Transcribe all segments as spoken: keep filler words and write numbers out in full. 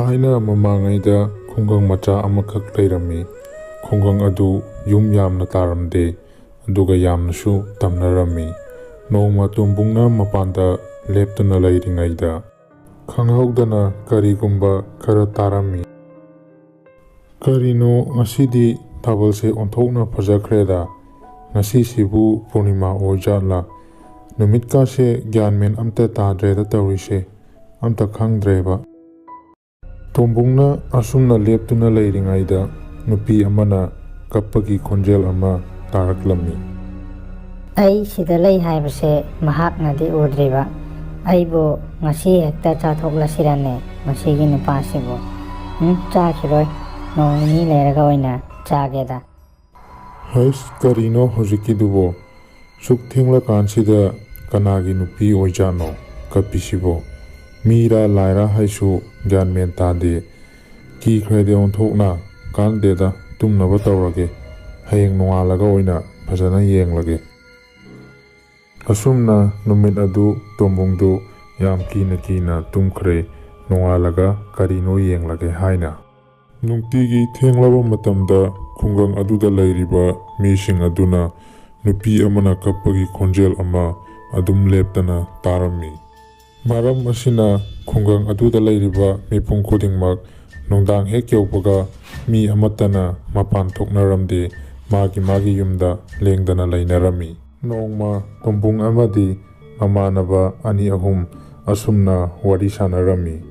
ꯊꯥꯏꯅ ꯃꯃꯥꯡꯉꯩꯗ ꯈꯨꯡꯒꯪ ꯃꯆꯥ ꯑꯃꯈꯛ ꯂꯩꯔꯝꯃꯤ꯫ ꯈꯨꯡꯒꯪ ꯑꯗꯨ ꯌꯨꯝ ꯌꯥꯝꯅ ꯇꯥꯔꯝꯗꯦ, ꯑꯗꯨꯒ ꯌꯥꯝꯅꯁꯨ ꯇꯝꯅꯔꯝꯃꯤ꯫ ꯅꯣꯡꯃ ꯇꯣꯝꯕꯨꯡꯅ ꯃꯄꯥꯟꯗ ꯂꯦꯞꯇꯨꯅ ꯂꯩꯔꯤꯉꯩꯗ, ꯈꯪꯍꯧꯗꯅ ꯀꯔꯤꯒꯨꯝꯕ ꯈꯔ ꯇꯥꯔꯝꯃꯤ꯫ "ꯀꯔꯤꯅꯣ ꯉꯁꯤꯗꯤ ꯊꯥꯕꯜꯁꯦ ꯑꯣꯟꯊꯣꯛꯅ ꯐꯖꯈ꯭ꯔꯦꯗ? ꯉꯁꯤꯁꯤꯕꯨ ꯄꯨꯔꯅꯤꯃꯥ ꯑꯣꯏꯖꯥꯠꯂꯥ? ꯅꯨꯃꯤꯠꯀꯥꯁꯦ ꯒ꯭ꯌꯥꯟ ꯃꯦꯟ ꯑꯝꯇ ꯇꯥꯗ꯭ꯔꯦꯗ ꯇꯧꯔꯤꯁꯦ", ꯑꯝꯇ ꯈꯪꯗ꯭ꯔꯦꯕ꯫ ꯇꯣꯝꯕꯨꯡꯅ ꯑꯁꯨꯝꯅ ꯂꯦꯞꯇꯨꯅ ꯂꯩꯔꯤꯉꯩꯗ, ꯅꯨꯄꯤ ꯑꯃꯅ ꯀꯞꯄꯒꯤ ꯈꯣꯟꯖꯦꯜ ꯑꯃ ꯇꯥꯔꯛꯂꯝꯃꯤ꯫ "ꯑꯩ ꯁꯤꯗ ꯂꯩ ꯍꯥꯏꯕꯁꯦ ꯃꯍꯥꯛꯅꯗꯤ ꯎꯗ꯭ꯔꯤꯕ꯫ ꯑꯩꯕꯨ ꯉꯁꯤ ꯍꯦꯛꯇ ꯆꯥꯊꯣꯛꯂꯁꯤꯔꯅꯦ ꯃꯁꯤꯒꯤ ꯅꯨꯄꯥꯁꯤꯕꯨ? ꯎꯝ, ꯆꯥꯈꯤꯔꯣꯏ꯫ ꯅꯣꯡ ꯅꯤꯅꯤ ꯂꯩꯔꯒ ꯑꯣꯏꯅ ꯆꯥꯒꯦꯗ"꯫ "ꯍꯩꯁ, ꯀꯔꯤꯅꯣ ꯍꯧꯖꯤꯛꯀꯤꯗꯨꯕꯣ? ꯁꯨꯛ ꯊꯦꯡꯂꯀꯥꯟꯁꯤꯗ ꯀꯅꯥꯒꯤ ꯅꯨꯄꯤ ꯑꯣꯏꯖꯥꯠꯅꯣ ꯀꯞꯄꯤꯁꯤꯕꯣ? ꯃꯤꯔꯥ ꯂꯥꯏꯔꯥ ꯍꯥꯏꯁꯨ ꯒ꯭ꯌꯥꯟ ꯃꯦꯟ ꯇꯥꯗꯦ꯫ ꯀꯤꯈ꯭ꯔꯦꯗ ꯑꯣꯟꯊꯣꯛꯅ꯫ ꯀꯥꯟꯗꯦꯗ, ꯇꯨꯝꯅꯕ ꯇꯧꯔꯒꯦ꯫ ꯍꯌꯦꯡ ꯅꯣꯡꯉꯥꯜꯂꯒ ꯑꯣꯏꯅ ꯐꯖꯅ ꯌꯦꯡꯂꯒꯦ"꯫ ꯑꯁꯨꯝꯅ ꯅꯨꯃꯤꯠ ꯑꯗꯨ ꯇꯣꯝꯕꯨꯡꯗꯨ ꯌꯥꯝ ꯀꯤꯅ ꯀꯤꯅ ꯇꯨꯝꯈ꯭ꯔꯦ꯫ ꯅꯣꯡꯉꯥꯜꯂꯒ ꯀꯔꯤꯅꯣ ꯌꯦꯡꯂꯒꯦ ꯍꯥꯏꯅ꯫ ꯅꯨꯡꯇꯤꯒꯤ ꯊꯦꯡꯂꯕ ꯃꯇꯝꯗ ꯈꯨꯡꯒꯪ ꯑꯗꯨꯗ ꯂꯩꯔꯤꯕ ꯃꯤꯁꯤꯡ ꯑꯗꯨꯅ ꯅꯨꯄꯤ ꯑꯃꯅ ꯀꯞꯄꯒꯤ ꯈꯣꯟꯖꯦꯜ ꯑꯃ ꯑꯗꯨꯝ ꯂꯦꯞꯇꯅ ꯇꯥꯔꯝꯃꯤ꯫ ꯃꯔꯝ ꯑꯁꯤꯅ ꯈꯨꯡꯒꯪ ꯑꯗꯨꯗ ꯂꯩꯔꯤꯕ ꯃꯤꯄꯨꯝ ꯈꯨꯗꯤꯡꯃꯛ ꯅꯨꯡꯗꯥꯡ ꯍꯦꯛ ꯌꯧꯕꯒ ꯃꯤ ꯑꯃꯠꯇꯅ ꯃꯄꯥꯟ ꯊꯣꯛꯅꯔꯝꯗꯦ, ꯃꯥꯒꯤ ꯃꯥꯒꯤ ꯌꯨꯝꯗ ꯂꯦꯡꯗꯅ ꯂꯩꯅꯔꯝꯃꯤ꯫ ꯅꯣꯡꯃ ꯇꯣꯝꯕꯨꯡ ꯑꯃꯗꯤ ꯃꯃꯥꯟꯅꯕ ꯑꯅꯤ ꯑꯍꯨꯝ ꯑꯁꯨꯝꯅ ꯋꯥꯔꯤ ꯁꯥꯟꯅꯔꯝꯃꯤ꯫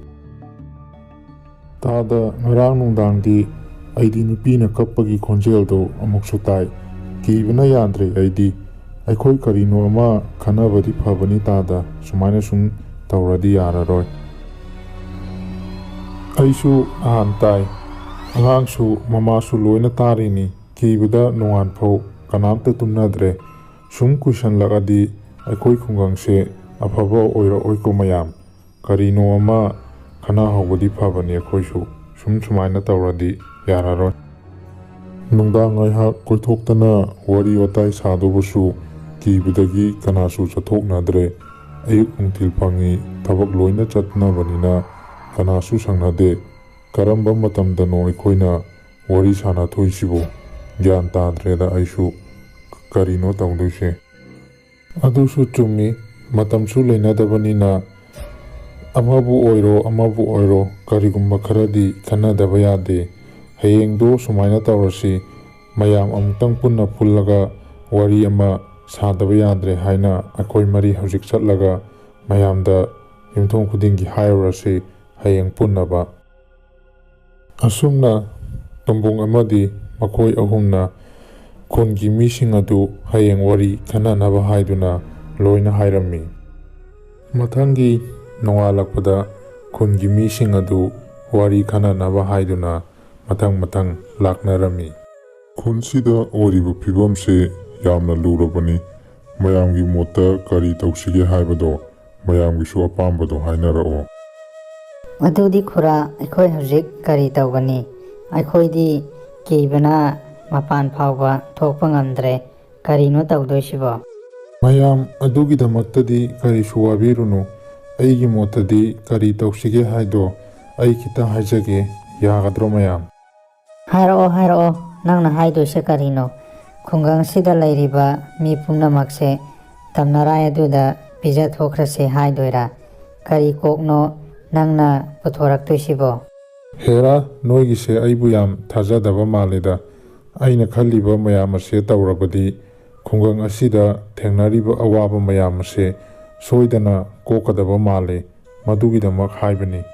"ꯇꯥꯗ, ꯉꯔꯥꯡ ꯅꯨꯡꯗꯥꯡꯗꯤ ꯑꯩꯗꯤ ꯅꯨꯄꯤꯅ ꯀꯞꯄꯒꯤ ꯈꯣꯟꯖꯦꯜꯗꯨ ꯑꯃꯨꯛꯁꯨ ꯇꯥꯏ꯫ ꯀꯤꯕꯅ ꯌꯥꯗ꯭ꯔꯦ ꯑꯩꯗꯤ꯫ ꯑꯩꯈꯣꯏ ꯀꯔꯤꯅꯣ ꯑꯃ ꯈꯟꯅꯕꯗꯤ ꯐꯕꯅꯤ ꯇꯥꯗ, ꯁꯨꯃꯥꯏꯅ ꯁꯨꯝ ꯇꯧꯔꯗꯤ ꯌꯥꯔꯔꯣꯏ"꯫ "ꯑꯩꯁꯨ ꯅꯍꯥꯟ ꯇꯥꯏ꯫ ꯑꯉꯥꯡꯁꯨ ꯃꯃꯥꯁꯨ ꯂꯣꯏꯅ ꯇꯥꯔꯤꯅꯤ꯫ ꯀꯤꯕꯗ ꯅꯣꯡꯉꯥꯟ ꯐꯥꯎ ꯀꯅꯥꯝꯇ ꯇꯨꯝꯅꯗ꯭ꯔꯦ꯫ ꯁꯨꯝ ꯀꯨꯏꯁꯜꯂꯛꯑꯗꯤ ꯑꯩꯈꯣꯏ ꯈꯨꯡꯒꯪꯁꯦ ꯑꯐꯕ ꯑꯣꯏꯔꯛꯑꯣꯏꯀꯣ ꯃꯌꯥꯝ꯫ ꯀꯔꯤꯅꯣ ꯑꯃ ꯈꯟꯅꯍꯧꯕꯗꯤ ꯐꯕꯅꯤ ꯑꯩꯈꯣꯏꯁꯨ꯫ ꯁꯨꯝ ꯁꯨꯃꯥꯏꯅ ꯇꯧꯔꯗꯤ ꯌꯥꯔꯔꯣꯏ"꯫ ꯅꯨꯡꯗꯥꯡ ꯉꯥꯏꯍꯥꯛ ꯀꯣꯏꯊꯣꯛꯇꯅ ꯋꯥꯔꯤ ꯋꯥꯇꯥꯏ ꯁꯥꯗꯧꯕꯁꯨ ꯀꯤꯕꯗꯒꯤ ꯀꯅꯥꯁꯨ ꯆꯠꯊꯣꯛꯅꯗ꯭ꯔꯦ꯫ ꯑꯌꯨꯛ ꯅꯨꯡꯊꯤꯜ ꯐꯪꯉꯤ ꯊꯕꯛ ꯂꯣꯏꯅ ꯆꯠꯅꯕꯅꯤꯅ ꯀꯅꯥꯁꯨ ꯁꯪꯅꯗꯦ꯫ ꯀꯔꯝꯕ ꯃꯇꯝꯗꯅꯣ ꯑꯩꯈꯣꯏꯅ ꯋꯥꯔꯤ ꯁꯥꯟꯅꯊꯣꯛꯏꯁꯤꯕꯨ? ꯒ꯭ꯌꯥꯟ ꯇꯥꯗ꯭ꯔꯦꯗ ꯑꯩꯁꯨ꯫ ꯀꯔꯤꯅꯣ ꯇꯧꯗꯣꯏꯁꯦ? ꯑꯗꯨꯁꯨ ꯆꯨꯝꯃꯤ, ꯃꯇꯝꯁꯨ ꯂꯩꯅꯗꯕꯅꯤꯅ꯫ ꯑꯃꯕꯨ ꯑꯣꯏꯔꯣ, ꯑꯃꯕꯨ ꯑꯣꯏꯔꯣ, ꯀꯔꯤꯒꯨꯝꯕ ꯈꯔꯗꯤ ꯈꯟꯅꯗꯕ ꯌꯥꯗꯦ꯫ ꯍꯌꯦꯡꯗꯣ ꯁꯨꯃꯥꯏꯅ ꯇꯧꯔꯁꯤ, ꯃꯌꯥꯝ ꯑꯃꯨꯛꯇꯪ ꯄꯨꯟꯅ ꯄꯨꯜꯂꯒ ꯋꯥꯔꯤ ꯑꯃ ꯁꯥꯗꯕ ꯌꯥꯗ꯭ꯔꯦ ꯍꯥꯏꯅ ꯑꯩꯈꯣꯏ ꯃꯔꯤ ꯍꯧꯖꯤꯛ ꯆꯠꯂꯒ ꯃꯌꯥꯝꯗ ꯌꯨꯝꯊꯣꯡ ꯈꯨꯗꯤꯡꯒꯤ ꯍꯥꯏꯔꯨꯔꯁꯤ, ꯍꯌꯦꯡ ꯄꯨꯟꯅꯕ꯫ ꯑꯁꯨꯝꯅ ꯇꯣꯝꯕꯣꯡ ꯑꯃꯗꯤ ꯃꯈꯣꯏ ꯑꯍꯨꯝꯅ ꯈꯨꯟꯒꯤ ꯃꯤꯁꯤꯡ ꯑꯗꯨ ꯍꯌꯦꯡ ꯋꯥꯔꯤ ꯈꯟꯅꯅꯕ ꯍꯥꯏꯗꯨꯅ ꯂꯣꯏꯅ ꯍꯥꯏꯔꯝꯃꯤ꯫ ꯃꯊꯪꯒꯤ ꯅꯣꯡꯉꯥꯜꯂꯛꯄꯗ ꯈꯨꯟꯒꯤ ꯃꯤꯁꯤꯡ ꯑꯗꯨ ꯋꯥꯔꯤ ꯈꯟꯅꯅꯕ ꯍꯥꯏꯗꯨꯅ ꯃꯊꯪ ꯃꯊꯪ ꯂꯥꯛꯅꯔꯝꯃꯤ꯫ ꯈꯨꯟꯁꯤꯗ ꯑꯣꯏꯔꯤꯕ ꯐꯤꯕꯝꯁꯦ ꯌꯥꯝꯅ ꯂꯨꯔꯕꯅꯤ꯫ ꯃꯌꯥꯝꯒꯤ ꯃꯣꯠꯇ ꯀꯔꯤ ꯇꯧꯁꯤꯒꯦ ꯍꯥꯏꯕꯗꯣ ꯃꯌꯥꯝꯒꯤꯁꯨ ꯑꯄꯥꯝꯕꯗꯣ ꯍꯥꯏꯅꯔꯛꯑꯣ꯫ ꯑꯗꯨꯗꯤ ꯈꯨꯔꯥ, ꯑꯩꯈꯣꯏ ꯍꯧꯖꯤꯛ ꯀꯔꯤ ꯇꯧꯒꯅꯤ? ꯑꯩꯈꯣꯏꯗꯤ ꯀꯤꯕꯅ ꯃꯄꯥꯟ ꯐꯥꯎꯕ ꯊꯣꯛꯄ ꯉꯝꯗ꯭ꯔꯦ꯫ ꯀꯔꯤꯅꯣ ꯇꯧꯗꯣꯏꯁꯤꯕꯣ? ꯃꯌꯥꯝ, ꯑꯗꯨꯒꯤꯗꯃꯛꯇꯗꯤ ꯀꯔꯤꯁꯨ ꯋꯥꯕꯤꯔꯨꯅꯨ꯫ ꯑꯩꯒꯤ ꯃꯣꯠꯇꯗꯤ ꯀꯔꯤ ꯇꯧꯁꯤꯒꯦ ꯍꯥꯏꯗꯣ ꯑꯩ ꯈꯤꯇ ꯍꯥꯏꯖꯒꯦ, ꯌꯥꯒꯗ꯭ꯔꯣ ꯃꯌꯥꯝ? ꯍꯥꯏꯔꯛꯑꯣ, ꯍꯥꯏꯔꯛꯑꯣ, ꯅꯪꯅ ꯍꯥꯏꯗꯣꯏꯁꯦ ꯀꯔꯤꯅꯣ? ꯈꯨꯡꯒꯪꯁꯤꯗ ꯂꯩꯔꯤꯕ ꯃꯤ ꯄꯨꯝꯅꯃꯛꯁꯦ ꯇꯝꯅꯔꯥꯏ ꯑꯗꯨꯗ ꯄꯤꯖꯊꯣꯛꯈ꯭ꯔꯁꯦ ꯍꯥꯏꯗꯣꯏꯔꯥ? ꯀꯔꯤ ꯀꯣꯛꯅꯣ ꯅꯪꯅ ꯄꯨꯊꯣꯔꯛꯇꯣꯏꯁꯤꯕꯣ? ꯍꯦꯔꯥ, ꯅꯣꯏꯒꯤꯁꯦ ꯑꯩꯕꯨ ꯌꯥꯝ ꯊꯥꯖꯗꯕ ꯃꯥꯜꯂꯦꯗ꯫ ꯑꯩꯅ ꯈꯜꯂꯤꯕ ꯃꯌꯥꯝ ꯑꯁꯦ ꯇꯧꯔꯕꯗꯤ ꯈꯨꯡꯒꯪ ꯑꯁꯤꯗ ꯊꯦꯡꯅꯔꯤꯕ ꯑꯋꯥꯕ ꯃꯌꯥꯝ ꯑꯁꯦ ꯁꯣꯏꯗꯅ ꯀꯣꯛꯀꯗꯕ ꯃꯥꯜꯂꯤ꯫ ꯃꯗꯨꯒꯤꯗꯃꯛ ꯍꯥꯏꯕꯅꯤ꯫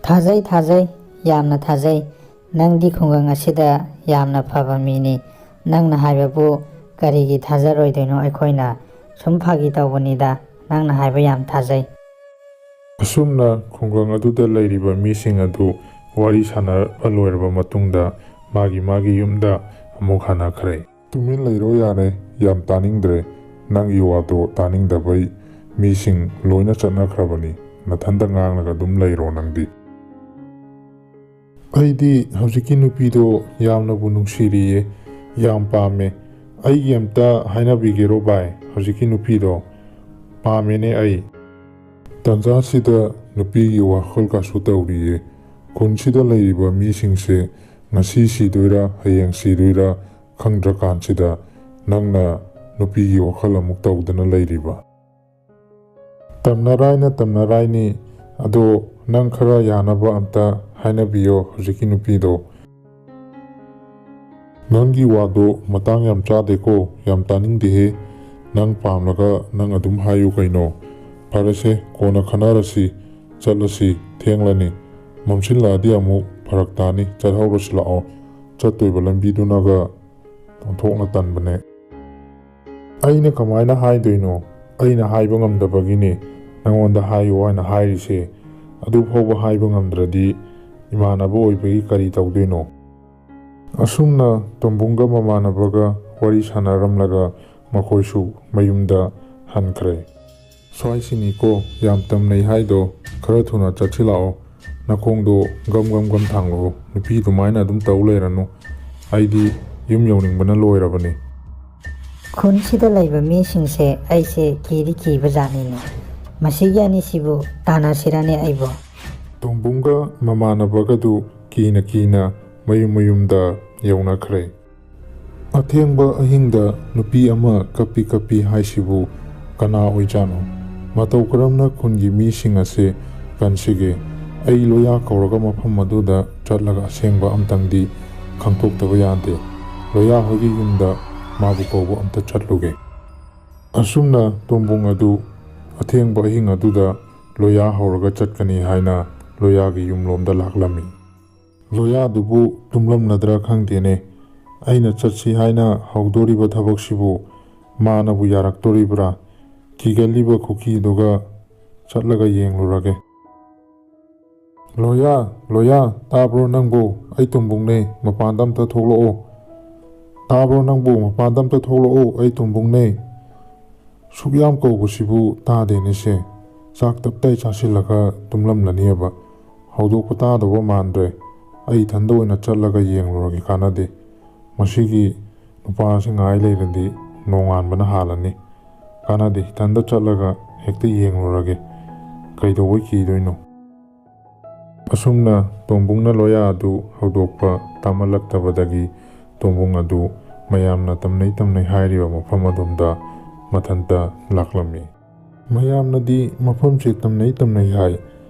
ꯊꯥꯖꯩ, ꯊꯥꯖꯩ, ꯌꯥꯝꯅ ꯊꯥꯖꯩ꯫ ꯅꯪꯗꯤ ꯈꯨꯡꯒꯪ ꯑꯁꯤꯗ ꯌꯥꯝꯅ ꯐꯕ ꯃꯤꯅꯤ꯫ ꯅꯪꯅ ꯍꯥꯏꯕꯕꯨ ꯀꯔꯤꯒꯤ ꯊꯥꯖꯔꯣꯏꯗꯣꯏꯅꯣ ꯑꯩꯈꯣꯏꯅ? ꯁꯨꯝ ꯐꯥꯒꯤ ꯇꯧꯕꯅꯤꯗ, ꯅꯪꯅ ꯍꯥꯏꯕ ꯌꯥꯝ ꯊꯥꯖꯩ꯫ ꯑꯁꯨꯝꯅ ꯈꯨꯡꯒꯪ ꯑꯗꯨꯗ ꯂꯩꯔꯤꯕ ꯃꯤꯁꯤꯡ ꯑꯗꯨ ꯋꯥꯔꯤ ꯁꯥꯟꯅꯕ ꯂꯣꯏꯔꯕ ꯃꯇꯨꯡꯗ ꯃꯥꯒꯤ ꯃꯥꯒꯤ ꯌꯨꯝꯗ ꯑꯃꯨꯛ ꯍꯟꯅꯈ꯭ꯔꯦ꯫ ꯇꯨꯃꯤꯟ ꯂꯩꯔꯣ ꯌꯥꯔꯦ, ꯌꯥꯝ ꯇꯥꯅꯤꯡꯗ꯭ꯔꯦ꯫ ꯅꯪꯒꯤ ꯋꯥꯗꯣ ꯇꯥꯅꯤꯡꯗꯕꯩ ꯃꯤꯁꯤꯡ ꯂꯣꯏꯅ ꯆꯠꯅꯈ꯭ꯔꯕꯅꯤ꯫ ꯅꯊꯟꯇ ꯉꯥꯡꯂꯒ ꯑꯗꯨꯝ ꯂꯩꯔꯣ ꯅꯪꯗꯤ꯫ ꯑꯩꯗꯤ ꯍꯧꯖꯤꯛꯀꯤ ꯅꯨꯄꯤꯗꯣ ꯌꯥꯝꯅꯕꯨ ꯅꯨꯡꯁꯤꯔꯤꯌꯦ, ꯌꯥꯝ ꯄꯥꯝꯃꯦ꯫ ꯑꯩꯒꯤ ꯑꯝꯇ ꯍꯥꯏꯅꯕꯤꯒꯦꯔꯣ ꯚꯥꯏ? ꯍꯧꯖꯤꯛꯀꯤ ꯅꯨꯄꯤꯗꯣ ꯄꯥꯝꯃꯦꯅꯦ ꯑꯩ꯫ ꯇꯥꯟꯖꯥꯁꯤꯗ ꯅꯨꯄꯤꯒꯤ ꯋꯥꯈꯜ ꯀꯥꯁꯨ ꯇꯧꯔꯤꯌꯦ꯫ ꯈꯨꯟꯁꯤꯗ ꯂꯩꯔꯤꯕ ꯃꯤꯁꯤꯡꯁꯦ ꯉꯁꯤ ꯁꯤꯗꯣꯏꯔꯥ, ꯍꯌꯦꯡ ꯁꯤꯗꯣꯏꯔꯥ ꯈꯪꯗ꯭ꯔꯀꯥꯟꯁꯤꯗ ꯅꯪꯅ ꯅꯨꯄꯤꯒꯤ ꯋꯥꯈꯜ ꯑꯃꯨꯛ ꯇꯧꯗꯅ ꯂꯩꯔꯤꯕ꯫ ꯇꯝꯅꯔꯥꯏꯅ ꯇꯝꯅꯔꯥꯏꯅꯤ꯫ ꯑꯗꯣ ꯅꯪ ꯈꯔ ꯌꯥꯅꯕ ꯑꯝꯇ ꯍꯥꯏꯅꯕꯤꯌꯣ ꯍꯧꯖꯤꯛꯀꯤ ꯅꯨꯄꯤꯗꯣ꯫ ꯅꯪꯒꯤ ꯋꯥꯗꯣ ꯃꯇꯥꯡ ꯌꯥꯝ ꯆꯥꯗꯦꯀꯣ, ꯌꯥꯝ ꯇꯥꯅꯤꯡꯗꯦꯍꯦ꯫ ꯅꯪ ꯄꯥꯝꯂꯒ ꯅꯪ ꯑꯗꯨꯝ ꯍꯥꯏꯌꯨ ꯀꯩꯅꯣ꯫ ꯐꯔꯦꯁꯦ, ꯀꯣꯟꯅ ꯈꯟꯅꯔꯁꯤ, ꯆꯠꯂꯁꯤ, ꯊꯦꯡꯂꯅꯤ꯫ ꯃꯝꯁꯤꯜꯂꯛꯑꯗꯤ ꯑꯃꯨꯛ ꯐꯔꯛ ꯇꯥꯅꯤ, ꯆꯠꯍꯧꯔꯁꯤ ꯂꯥꯛꯑꯣ꯫ ꯆꯠꯇꯣꯏꯕ ꯂꯝꯕꯤꯗꯨꯅꯒ ꯑꯣꯟꯊꯣꯛꯅ ꯇꯟꯕꯅꯦ꯫ ꯑꯩꯅ ꯀꯃꯥꯏꯅ ꯍꯥꯏꯗꯣꯏꯅꯣ? ꯑꯩꯅ ꯍꯥꯏꯕ ꯉꯝꯗꯕꯒꯤꯅꯦ ꯅꯉꯣꯟꯗ ꯍꯥꯏꯌꯨ ꯍꯥꯏꯅ ꯍꯥꯏꯔꯤꯁꯦ꯫ ꯑꯗꯨ ꯐꯥꯎꯕ ꯍꯥꯏꯕ ꯉꯝꯗ꯭ꯔꯗꯤ ꯏꯃꯥꯟꯅꯕ ꯑꯣꯏꯕꯒꯤ ꯀꯔꯤ ꯇꯧꯗꯣꯏꯅꯣ? ꯑꯁꯨꯝꯅ ꯇꯣꯝꯕꯨꯡꯒ ꯃꯃꯥꯟꯅꯕꯒ ꯋꯥꯔꯤ ꯁꯥꯟꯅꯔꯝꯂꯒ ꯃꯈꯣꯏꯁꯨ ꯃꯌꯨꯝꯗ ꯍꯟꯈ꯭ꯔꯦ꯫ ꯁ꯭ꯋꯥꯏꯁꯤꯅꯤꯀꯣ, ꯌꯥꯝ ꯇꯝꯅꯩ ꯍꯥꯏꯗꯣ, ꯈꯔ ꯊꯨꯅ ꯆꯠꯁꯤ ꯂꯥꯛꯑꯣ꯫ ꯅꯈꯣꯡꯗꯣ ꯒꯝ ꯒꯝ ꯒꯝ ꯊꯥꯡꯂꯛꯑꯣ꯫ ꯅꯨꯄꯤ ꯑꯗꯨꯃꯥꯏꯅ ꯑꯗꯨꯝ ꯇꯧ ꯂꯩꯔꯅꯨ꯫ ꯑꯩꯗꯤ ꯌꯨꯝ ꯌꯧꯅꯤꯡꯕꯅ ꯂꯣꯏꯔꯕꯅꯤ꯫ ꯈꯨꯟꯁꯤꯗ ꯂꯩꯕ ꯃꯤꯁꯤꯡꯁꯦ ꯑꯩꯁꯦ ꯀꯤꯗꯤ ꯀꯤꯕ ꯖꯥꯠꯅꯤꯅꯦ꯫ ꯃꯁꯤꯒꯤ ꯑꯅꯤꯁꯤꯕꯨ ꯇꯥꯟꯅꯁꯤꯔꯅꯦ ꯑꯩꯕꯨ? ꯇꯣꯝꯕꯨꯡꯒ ꯃꯃꯥꯟꯅꯕꯒꯗꯨ ꯀꯤꯅ ꯀꯤꯅ ꯃꯌꯨꯝ ꯃꯌꯨꯝꯗ ꯌꯧꯅꯈ꯭ꯔꯦ꯫ ꯑꯊꯦꯡꯕ ꯑꯍꯤꯡꯗ ꯅꯨꯄꯤ ꯑꯃ ꯀꯞꯄꯤ ꯀꯞꯄꯤ ꯍꯥꯏꯁꯤꯕꯨ ꯀꯅꯥ ꯑꯣꯏꯖꯥꯠꯅꯣ? ꯃꯇꯧ ꯀꯔꯝꯅ ꯈꯨꯟꯒꯤ ꯃꯤꯁꯤꯡ ꯑꯁꯦ ꯀꯟꯁꯤꯒꯦ? ꯑꯩ ꯂꯣꯌꯥ ꯀꯧꯔꯒ ꯃꯐꯝ ꯑꯗꯨꯗ ꯆꯠꯂꯒ ꯑꯁꯦꯡꯕ ꯑꯝꯇꯪꯗꯤ ꯈꯪꯗꯣꯛꯇꯕ ꯌꯥꯗꯦ꯫ ꯂꯣꯌꯥ ꯍꯣꯏꯒꯤ ꯌꯨꯝꯗ ꯃꯥꯕꯨ ꯀꯧꯕ ꯑꯝꯇ ꯆꯠꯂꯨꯒꯦ꯫ ꯑꯁꯨꯝꯅ ꯇꯣꯝꯕꯨꯡ ꯑꯗꯨ ꯑꯊꯦꯡꯕ ꯑꯍꯤꯡ ꯑꯗꯨꯗ ꯂꯣꯌꯥ ꯍꯧꯔꯒ ꯆꯠꯀꯅꯤ ꯍꯥꯏꯅ ꯂꯣꯌꯥꯒꯤ ꯌꯨꯝꯂꯣꯝꯗ ꯂꯥꯛꯂꯝꯃꯤ꯫ ꯂꯣꯌꯥꯗꯨꯕꯨ ꯇꯨꯝꯂꯝꯂꯗ꯭ꯔꯥ ꯈꯪꯗꯦꯅꯦ꯫ ꯑꯩꯅ ꯆꯠꯁꯤ ꯍꯥꯏꯅ ꯍꯧꯗꯣꯔꯤꯕ ꯊꯕꯛꯁꯤꯕꯨ ꯃꯥꯅꯕꯨ ꯌꯥꯔꯛꯇꯣꯔꯤꯕ꯭ꯔꯥ? ꯀꯤꯒꯜꯂꯤꯕ ꯈꯨꯀꯤꯗꯨꯒ ꯆꯠꯂꯒ ꯌꯦꯡꯂꯨꯔꯒꯦ꯫ ꯂꯣꯌꯥ, ꯂꯣꯌꯥ, ꯇꯥꯕ꯭ꯔꯣ ꯅꯪꯕꯨ? ꯑꯩ ꯇꯣꯝꯕꯨꯡꯅꯦ, ꯃꯄꯥꯟꯗ ꯑꯝꯇ ꯊꯣꯛꯂꯛꯑꯣ꯫ ꯇꯥꯕ꯭ꯔꯣ ꯅꯪꯕꯨ? ꯃꯄꯥꯟꯗ ꯑꯝꯇ ꯊꯣꯛꯂꯛꯑꯣ, ꯑꯩ ꯇꯣꯝꯕꯨꯡꯅꯦ꯫ ꯁꯨꯛ ꯌꯥꯝ ꯀꯧꯕꯁꯤꯕꯨ ꯇꯥꯗꯦꯅꯦ ꯁꯦ꯫ ꯆꯥꯛ ꯇꯞꯇꯥꯏ ꯆꯥꯁꯤꯜꯂꯒ ꯇꯨꯝꯂꯝꯂꯅꯦꯕ꯫ ꯍꯧꯗꯣꯛꯄ ꯇꯥꯗꯧꯕ ꯃꯥꯟꯗ꯭ꯔꯦ꯫ ꯑꯩ ꯏꯊꯟꯗ ꯑꯣꯏꯅ ꯆꯠꯂꯒ ꯌꯦꯡꯂꯨꯔꯒꯦ, ꯀꯥꯟꯅꯗꯦ꯫ ꯃꯁꯤꯒꯤ ꯅꯨꯄꯥꯁꯤ ꯉꯥꯏ ꯂꯩꯔꯗꯤ ꯅꯣꯡꯉꯥꯟꯕꯅ ꯍꯥꯜꯂꯅꯤ꯫ ꯀꯥꯟꯅꯗꯦ, ꯏꯊꯟꯗ ꯆꯠꯂꯒ ꯍꯦꯛꯇ ꯌꯦꯡꯂꯨꯔꯒꯦ꯫ ꯀꯩꯗꯧꯕꯩ ꯀꯤꯗꯣꯏꯅꯣ? ꯑꯁꯨꯝꯅ ꯇꯣꯝꯕꯨꯡꯅ ꯂꯣꯌꯥ ꯑꯗꯨ ꯍꯧꯗꯣꯛꯄ ꯇꯥꯃꯜꯂꯛꯇꯕꯗꯒꯤ ꯇꯣꯝꯕꯨꯡ ꯑꯗꯨ ꯃꯌꯥꯝꯅ ꯇꯝꯅꯩ ꯇꯝꯅꯩ ꯍꯥꯏꯔꯤꯕ ꯃꯐꯝ ꯑꯗꯣꯝꯗ ꯃꯊꯟꯇ ꯂꯥꯛꯂꯝꯃꯤ꯫ ꯃꯌꯥꯝꯅꯗꯤ ꯃꯐꯝꯁꯦ ꯇꯝꯅꯩ ꯇꯝꯅꯩ ꯍꯥꯏ,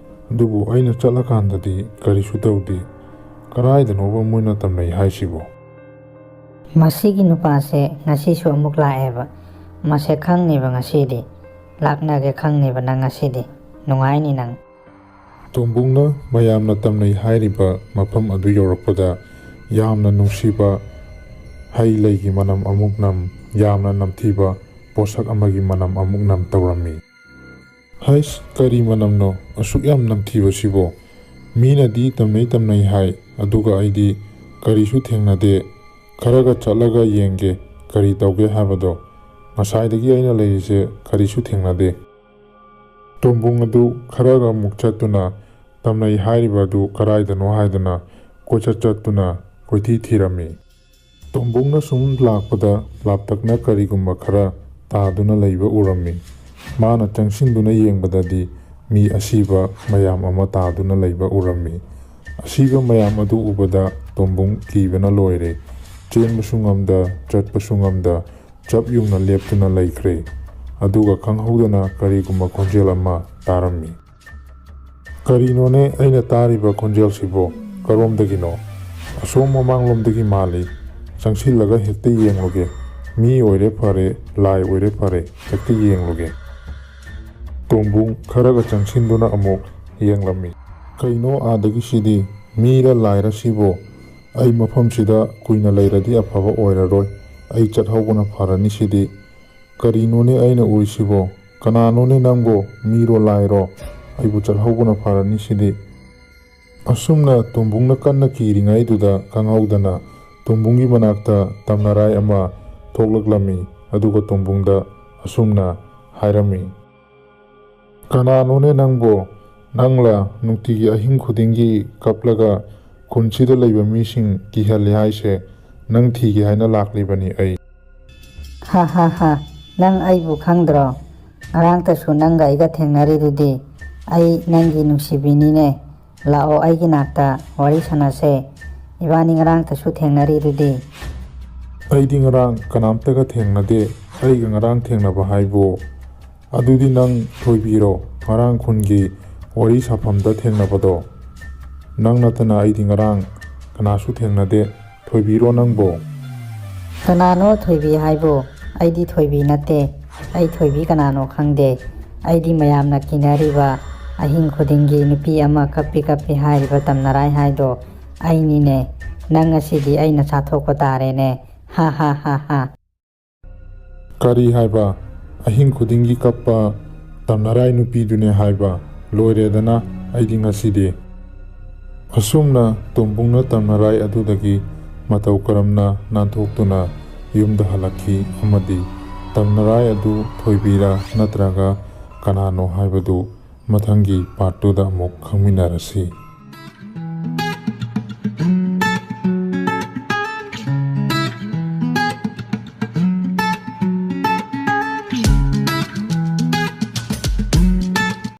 ꯑꯗꯨꯕꯨ ꯑꯩꯅ ꯆꯠꯂꯀꯥꯟꯗꯗꯤ ꯀꯔꯤꯁꯨ ꯇꯧꯗꯦ꯫ ꯀꯗꯥꯏꯗꯅꯣꯕ ꯃꯣꯏꯅ ꯇꯝꯅꯩ ꯍꯥꯏꯁꯤꯕꯣ? ꯃꯁꯤꯒꯤ ꯅꯨꯄꯥꯁꯦ ꯉꯁꯤꯁꯨ ꯑꯃꯨꯛ ꯂꯥꯛꯑꯦꯕ꯫ ꯃꯁꯦ ꯈꯪꯅꯤꯕ ꯉꯁꯤꯗꯤ꯫ ꯂꯥꯛꯅꯒꯦ ꯈꯪꯅꯤꯕ ꯅꯪ ꯉꯁꯤꯗꯤ꯫ ꯅꯨꯡꯉꯥꯏꯅꯤ ꯅꯪ꯫ ꯇꯣꯝꯕꯨꯡꯅ ꯃꯌꯥꯝꯅ ꯇꯝꯅꯩ ꯍꯥꯏꯔꯤꯕ ꯃꯐꯝ ꯑꯗꯨ ꯌꯧꯔꯛꯄꯗ ꯌꯥꯝꯅ ꯅꯨꯡꯁꯤꯕ ꯍꯩ ꯂꯩꯒꯤ ꯃꯅꯝ ꯑꯃꯨꯛ ꯅꯝ, ꯌꯥꯝꯅ ꯅꯝꯊꯤꯕ ꯄꯣꯠꯁꯛ ꯑꯃꯒꯤ ꯃꯅꯝ ꯑꯃꯨꯛ ꯅꯝ ꯇꯧꯔꯝꯃꯤ꯫ ꯍꯩꯁ, ꯀꯔꯤ ꯃꯅꯝꯅꯣ ꯑꯁꯨꯛ ꯌꯥꯝ ꯅꯝꯊꯤꯕꯁꯤꯕꯣ? ꯃꯤꯅꯗꯤ ꯇꯝꯅꯩ ꯇꯝꯅꯩ ꯍꯥꯏ, ꯑꯗꯨꯒ ꯑꯩꯗꯤ ꯀꯔꯤꯁꯨ ꯊꯦꯡꯅꯗꯦ꯫ ꯈꯔꯒ ꯆꯠꯂꯒ ꯌꯦꯡꯒꯦ ꯀꯔꯤ ꯇꯧꯒꯦ ꯍꯥꯏꯕꯗꯣ꯫ ꯉꯁꯥꯏꯗꯒꯤ ꯑꯩꯅ ꯂꯩꯔꯤꯁꯦ ꯀꯔꯤꯁꯨ ꯊꯦꯡꯅꯗꯦ꯫ ꯇꯣꯝꯕꯨꯡ ꯑꯗꯨ ꯈꯔꯒ ꯑꯃꯨꯛ ꯆꯠꯇꯨꯅ ꯇꯝꯅꯩ ꯍꯥꯏꯔꯤꯕ ꯑꯗꯨ ꯀꯗꯥꯏꯗꯅꯣ ꯍꯥꯏꯗꯨꯅ ꯀꯣꯏꯆꯠ ꯆꯠꯇꯨꯅ ꯀꯣꯏꯊꯤ ꯊꯤꯔꯝꯃꯤ꯫ ꯇꯣꯝꯕꯨꯡꯅ ꯁꯨꯝ ꯂꯥꯛꯄꯗ ꯂꯥꯞꯇꯛꯅ ꯀꯔꯤꯒꯨꯝꯕ ꯈꯔ ꯇꯥꯗꯨꯅ ꯂꯩꯕ ꯎꯔꯝꯃꯤ꯫ ꯃꯥꯅ ꯆꯪꯁꯤꯟꯗꯨꯅ ꯌꯦꯡꯕꯗꯗꯤ ꯃꯤ ꯑꯁꯤꯕ ꯃꯌꯥꯝ ꯑꯃ ꯇꯥꯗꯨꯅ ꯂꯩꯕ ꯎꯔꯝꯃꯤ꯫ ꯑꯁꯤꯕ ꯃꯌꯥꯝ ꯑꯗꯨ ꯎꯕꯗ ꯇꯣꯝꯕꯨꯡ ꯀꯤꯕꯅ ꯂꯣꯏꯔꯦ꯫ ꯆꯦꯟꯕꯁꯨ ꯉꯝꯗ, ꯆꯠꯄꯁꯨ ꯉꯝꯗ, ꯆꯞ ꯌꯨꯡꯅ ꯂꯦꯞꯇꯨꯅ ꯂꯩꯈ꯭ꯔꯦ꯫ ꯑꯗꯨꯒ ꯈꯪꯍꯧꯗꯅ ꯀꯔꯤꯒꯨꯝꯕ ꯈꯣꯟꯖꯦꯜ ꯑꯃ ꯇꯥꯔꯝꯃꯤ꯫ ꯀꯔꯤꯅꯣꯅꯦ ꯑꯩꯅ ꯇꯥꯔꯤꯕ ꯈꯣꯟꯖꯦꯜꯁꯤꯕꯣ? ꯀꯔꯣꯝꯗꯒꯤꯅꯣ? ꯑꯁꯣꯝ ꯃꯃꯥꯡꯂꯣꯝꯗꯒꯤ ꯃꯥꯜꯂꯤ꯫ ꯆꯪꯁꯤꯜꯂꯒ ꯍꯦꯛꯇ ꯌꯦꯡꯂꯨꯒꯦ꯫ ꯃꯤ ꯑꯣꯏꯔꯦ ꯐꯔꯦ, ꯂꯥꯏ ꯑꯣꯏꯔꯦ ꯐꯔꯦ, ꯍꯦꯛꯇ ꯌꯦꯡꯂꯨꯒꯦ꯫ ꯇꯣꯝꯕꯨꯡ ꯈꯔꯒ ꯆꯪꯁꯤꯟꯗꯨꯅ ꯑꯃꯨꯛ ꯌꯦꯡꯂꯝꯃꯤ꯫ ꯀꯩꯅꯣ ꯑꯥꯗꯒꯤꯁꯤꯗꯤ? ꯃꯤꯔ ꯂꯥꯏꯔ ꯁꯤꯕꯣ? ꯑꯩ ꯃꯐꯝꯁꯤꯗ ꯀꯨꯏꯅ ꯂꯩꯔꯗꯤ ꯑꯐꯕ ꯑꯣꯏꯔꯔꯣꯏ꯫ ꯑꯩ ꯆꯠꯍꯧꯕꯅ ꯐꯔꯅꯤ ꯁꯤꯗꯤ꯫ ꯀꯔꯤꯅꯣꯅꯦ ꯑꯩꯅ ꯎꯔꯤꯁꯤꯕꯣ? ꯀꯅꯥꯅꯣꯅꯦ ꯅꯪꯕꯣ? ꯃꯤꯔꯣ ꯂꯥꯏꯔꯣ? ꯑꯩꯕꯨ ꯆꯠꯍꯧꯕꯅ ꯐꯔꯅꯤ ꯁꯤꯗꯤ꯫ ꯑꯁꯨꯝꯅ ꯇꯣꯝꯕꯨꯡꯅ ꯀꯟꯅ ꯀꯤꯔꯤꯉꯩꯗꯨꯗ ꯈꯪꯍꯧꯗꯅ ꯇꯣꯝꯕꯨꯡꯒꯤ ꯃꯅꯥꯛꯇ ꯇꯝꯅꯔꯥꯏ ꯑꯃ ꯊꯣꯛꯂꯛꯂꯝꯃꯤ꯫ ꯑꯗꯨꯒ ꯇꯣꯝꯕꯨꯡꯗ ꯑꯁꯨꯝꯅ ꯍꯥꯏꯔꯝꯃꯤ, "ꯀꯅꯥꯅꯣꯅꯦ ꯅꯪꯕꯣ? ꯅꯪꯂ ꯅꯨꯡꯇꯤꯒꯤ ꯑꯍꯤꯡ ꯈꯨꯗꯤꯡꯒꯤ ꯀꯞꯂꯒ ꯈꯨꯟꯁꯤꯗ ꯂꯩꯕ ꯃꯤꯁꯤꯡ ꯀꯤꯍꯜꯂꯤ ꯍꯥꯏꯁꯦ? ꯅꯪ ꯊꯤꯒꯦ ꯍꯥꯏꯅ ꯂꯥꯛꯂꯤꯕꯅꯤ ꯑꯩ꯫" ꯍꯥ ꯍꯥ ꯍꯥ, ꯅꯪ ꯑꯩꯕꯨ ꯈꯪꯗ꯭ꯔꯣ? ꯉꯔꯥꯡꯇꯁꯨ ꯅꯪꯒ ꯑꯩꯒ ꯊꯦꯡꯅꯔꯤꯗꯨꯗꯤ꯫ ꯑꯩ ꯅꯪꯒꯤ ꯅꯨꯡꯁꯤꯕꯤꯅꯤꯅꯦ꯫ ꯂꯥꯛꯑꯣ ꯑꯩꯒꯤ ꯅꯥꯛꯇ ꯋꯥꯔꯤ ꯁꯥꯟꯅꯁꯦ꯫ ꯏꯕꯥꯅꯤ ꯉꯔꯥꯡꯇꯁꯨ ꯊꯦꯡꯅꯔꯤꯗꯨꯗꯤ꯫ ꯑꯩꯗꯤ ꯉꯔꯥꯡ ꯀꯅꯥꯝꯇꯒ ꯊꯦꯡꯅꯗꯦ꯫ ꯑꯩꯒ ꯉꯔꯥꯡ ꯊꯦꯡꯅꯕ ꯍꯥꯏꯕꯨ, ꯑꯗꯨꯗꯤ ꯅꯪ ꯊꯣꯏꯕꯤꯔꯣ, ꯉꯔꯥꯡ ꯈꯨꯟꯒꯤ ꯋꯥꯔꯤ ꯁꯥꯐꯝꯗ ꯊꯦꯡꯅꯕꯗꯣ? ꯅꯪ ꯅꯠꯇꯅ ꯑꯩꯗꯤ ꯉꯔꯥꯡ ꯀꯅꯥꯁꯨ ꯊꯦꯡꯅꯗꯦ꯫ ꯊꯣꯏꯕꯤꯔꯣ ꯅꯪꯕꯣ? ꯀꯅꯥꯅꯣ ꯊꯣꯏꯕꯤ ꯍꯥꯏꯕꯨ? ꯑꯩꯗꯤ ꯊꯣꯏꯕꯤ ꯅꯠꯇꯦ꯫ ꯑꯩ ꯊꯣꯏꯕꯤ ꯀꯅꯥꯅꯣ ꯈꯪꯗꯦ꯫ ꯑꯩꯗꯤ ꯃꯌꯥꯝꯅ ꯀꯤꯅꯔꯤꯕ, ꯑꯍꯤꯡ ꯈꯨꯗꯤꯡꯒꯤ ꯅꯨꯄꯤ ꯑꯃ ꯀꯞꯄꯤ ꯀꯞꯄꯤ ꯍꯥꯏꯔꯤꯕ ꯇꯝꯅꯔꯥꯏ ꯍꯥꯏꯗꯣ ꯑꯩꯅꯤꯅꯦ꯫ ꯅꯪ ꯉꯁꯤꯗꯤ ꯑꯩꯅ ꯆꯥꯊꯣꯛꯄ ꯇꯥꯔꯦꯅꯦ꯫ ꯍꯥ ꯍꯥ ꯍꯥ ꯍꯥ꯫ ꯀꯔꯤ ꯍꯥꯏꯕ? ꯑꯍꯤꯡ ꯈꯨꯗꯤꯡꯒꯤ ꯀꯞꯄ ꯇꯝꯅꯔꯥꯏ ꯅꯨꯄꯤꯗꯨꯅꯦ ꯍꯥꯏꯕ? ꯂꯣꯏꯔꯦꯗꯅ ꯑꯩꯗꯤ ꯉꯁꯤꯗꯤ꯫ ꯑꯁꯨꯝꯅ ꯇꯣꯝꯕꯨꯡꯅ ꯇꯝꯅꯔꯥꯏ ꯑꯗꯨꯗꯒꯤ ꯃꯇꯧ ꯀꯔꯝꯅ ꯅꯥꯟꯊꯣꯛꯇꯨꯅ ꯌꯨꯝꯗ ꯍꯜꯂꯛꯈꯤ ꯑꯃꯗꯤ ꯇꯝꯅꯔꯥꯏ ꯑꯗꯨ ꯊꯣꯏꯕꯤꯔꯥ ꯅꯠꯇ꯭ꯔꯒ ꯀꯅꯥꯅꯣ ꯍꯥꯏꯕꯗꯨ ꯃꯊꯪꯒꯤ part two ꯗ ꯑꯃꯨꯛ ꯈꯪꯃꯤꯟꯅꯔꯁꯤ꯫